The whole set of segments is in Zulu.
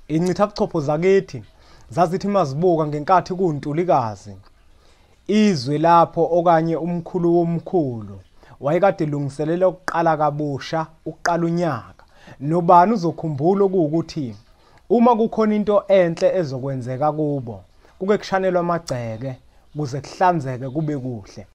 Incithabuchopho zakithi zazithi mazibuka ngenkathi kuNtulikazi, izwe lapho okanye umkhulu womkhulu wayekade elungiselela ukuqala kabusha, ukuqala unyaka. Nobani uzokhumbula ukuthi uma kukhona into enhle ezokwenzeka kubo, kuke kushanelwa amagceke kuze kuhlanzeke kube kuhle.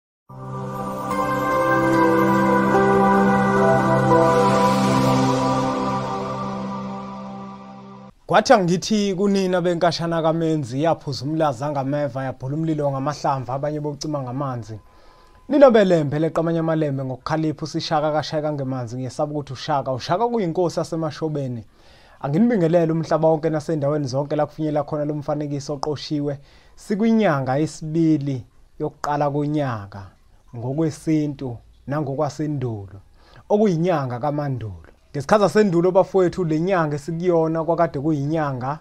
Kwathi angithi kunina benkashana kaMenzi, yaphuza umlaza ngameva, yabhula umlilo ngamahlamvu, abanye bocima ngamanzi. Nina belembe leqamanye amalembe ngokukhalipha, usishaka kashayeka ngemanzi, ngiyesaba ukuthi ushaka kuyinkosi yasemashobeni. Anginibingelele umhlaba wonke nasendaweni zonke la kufinyela khona lo mfanekiso oqoshiwe. Sikwinyanga yesibili yokuqala konyaka ngokwesintu nangokwasendulo, okuyinyanga kaMandulo. Ngesikhathi sasendulo bafowethu, le nyanga esikuyona kwakade kuyinyanga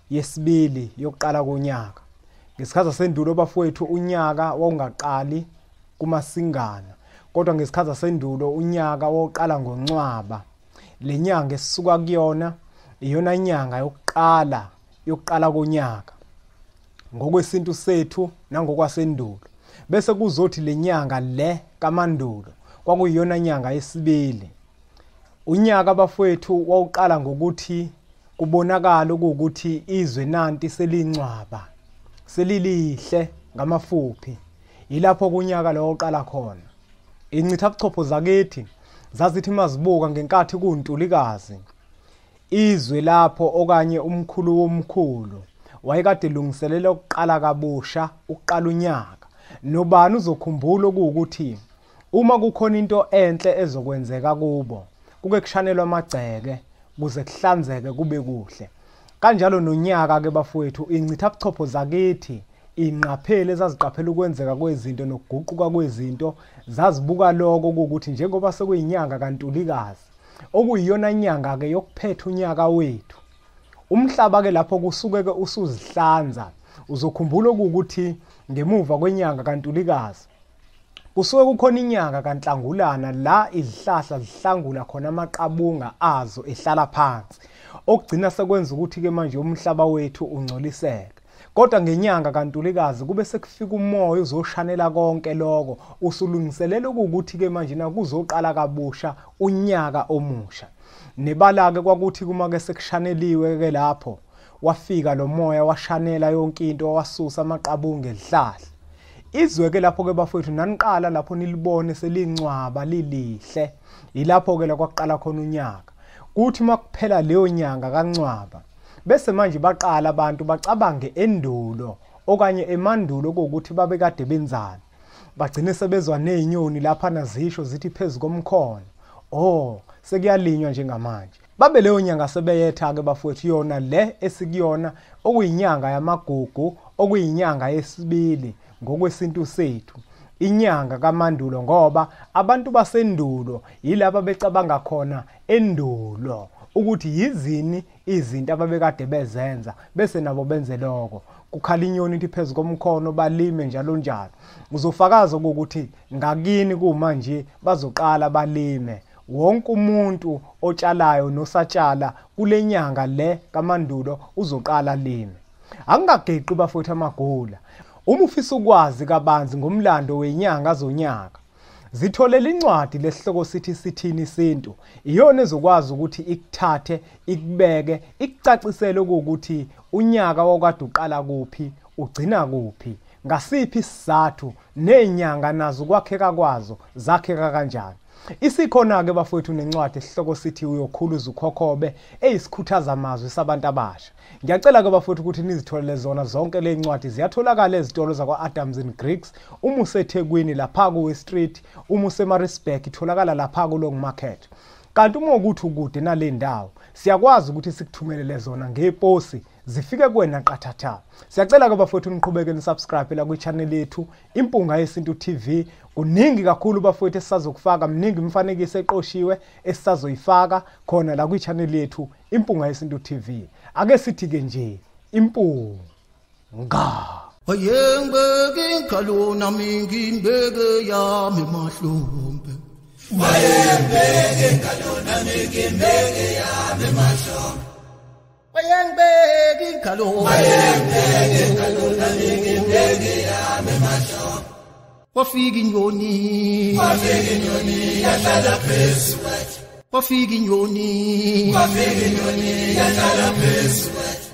yesibili yokuqala konyaka. Ngesikhathi sasendulo bafowethu, unyaka wawungaqali kuMasingana, kodwa ngesikhathi sasendulo unyaka wawuqala ngoNcwaba. Le nyanga esisuka kuyona iyona nyanga yokuqala konyaka ngokwesintu sethu nangokwasendulo. Bese kuzothi le nyanga le kaMandulo kwakuyiyona nyanga yesibili. Unyaka bafowethu wawuqala ngokuthi kubonakala ukuthi izwe nanti selincwaba, selilihle ngamafuphi. Yilapho kunyaka lo oqala khona. Incithabuchopho zakithi zazithi mazibuka ngenkathi kuNtulikazi, izwe lapho okanye umkhulu womkhulu wayekade elungiselela ukuqala kabusha, ukuqala unyaka. Nobani uzokhumbula ukuthi uma kukhona into enhle ezokwenzeka kubo, kuke kushanelwa amagceke kuze kuhlanzeke kube kuhle. Kanjalo nonyaka ke bafowethu, incithabuchopho zakithi inqaphele ezaziqaphela ukwenzeka kwezinto nokuguquka kwezinto, zazibuka lokho ukuthi njengoba sekuyinyanga kaNtulikazi, okuyiyona nyanga ke yokuphetha unyaka wethu, umhlaba ke lapho kusuke ke usuzihlanza. Uzokhumbula ukuthi ngemuva kwenyanga kaNtulikazi kusuke kukhona inyanga kaNhlangulana, la izihlahla zihlangula khona amaqabunga azo ehlala phansi, okugcina sekwenza ukuthi ke manje umhlaba wethu ungcoliseke. Kodwa ngenyanga kaNtulikazi kube sekufika umoya uzoshanela konke lokho, usulungiselela ukuthi ke manje nakuzoqala kabusha unyaka omusha. Nebala ke kwakuthi kuma ke sekushaneliwe ke lapho, wafika lo moya washanela yonke into, wasusa amaqabunga ezihlahla. Izwe ke lapho ke bafowethu naniqala lapho nilibone selincwaba lilihle, yilapho ke la kwaqala khona unyaka. Kuthi makuphela leyo nyanga kaNcwaba, bese manje baqala abantu bacabange endulo okanye emandulo ukuthi babekade benzani. Bagcine sebezwa nezinyoni lapha nazisho zithi phezu komkhono, oh sekuyalinywa njengamanje. Babe leyo nyanga sebeyetha ke bafowethu, yona le esikuyona okuyinyanga yamagugu, okuyinyanga yesibili ngokwesintu sethu, inyanga kaMandulo, ngoba abantu basendulo yilaba becabanga khona endulo ukuthi yizini izinto ababekade bezenza, bese nabo benze lokho. Kukhala inyoni ithi phezu komkhono, balime njalo njalo. Uzofakaza ukuthi ngakini kumanje bazoqala balime. Wonke umuntu otshalayo nosatshala kule nyanga le kaMandulo uzoqala lime. Angingageqi bafowethu amagula. Uma ufisa ukwazi kabanzi ngomlando wenyanga zonyaka, zitholele incwadi lesihloko sithi Sithini Isintu. Iyona ezokwazi ukuthi ikuthathe, ikubeke, ikucacisele ukuthi unyaka wakade uqala kuphi, ugcina kuphi, ngasiphi isizathu, nenyanga nazo kwakheka kwazo zakheka kanjani. Isikhona ke bafowethu nencwadi esihloko sithi Uyokhuluza Ukhokhobe, eyisikhuthaza amazwi sabantu abasha. Ngiyacela ke bafowethu ukuthi nizitholele zona zonke le ncwadi, ziyatholakala ezitolo zakwa Adams and Griggs, uma useThekwini lapha ku West Street, uma useMaritzburg itholakala lapha ku Long Market. Kanti uma ukuthi ukude nale ndawo, siyakwazi ukuthi sikuthumelele zona ngeposi zifike kuwena qathatha. Siyacela ke bafowethu niqhubeke nisubscribe la kwi-channel yethu Impunga Yesintu TV. Kuningi kakhulu bafowethu esisazokufaka, miningi imifanekiso eqoshiwe esisazoyifaka khona la kwi-channel yethu Impunga Yesintu TV. Ake sithi ke nje impunga. Wayengibeke ingalo nami ngimbeke yami mahlombe. Wayengibeke ingalo nami ngimbeke yami mahlombe. Bayangibeka ingalo, bayangibeka ingalo, nami ngibeke yami emahlombe. Wafika inyoni, wafika inyoni yahlala phezu kwethu. Wafika inyoni, wafika inyoni yahlala phezu kwethu.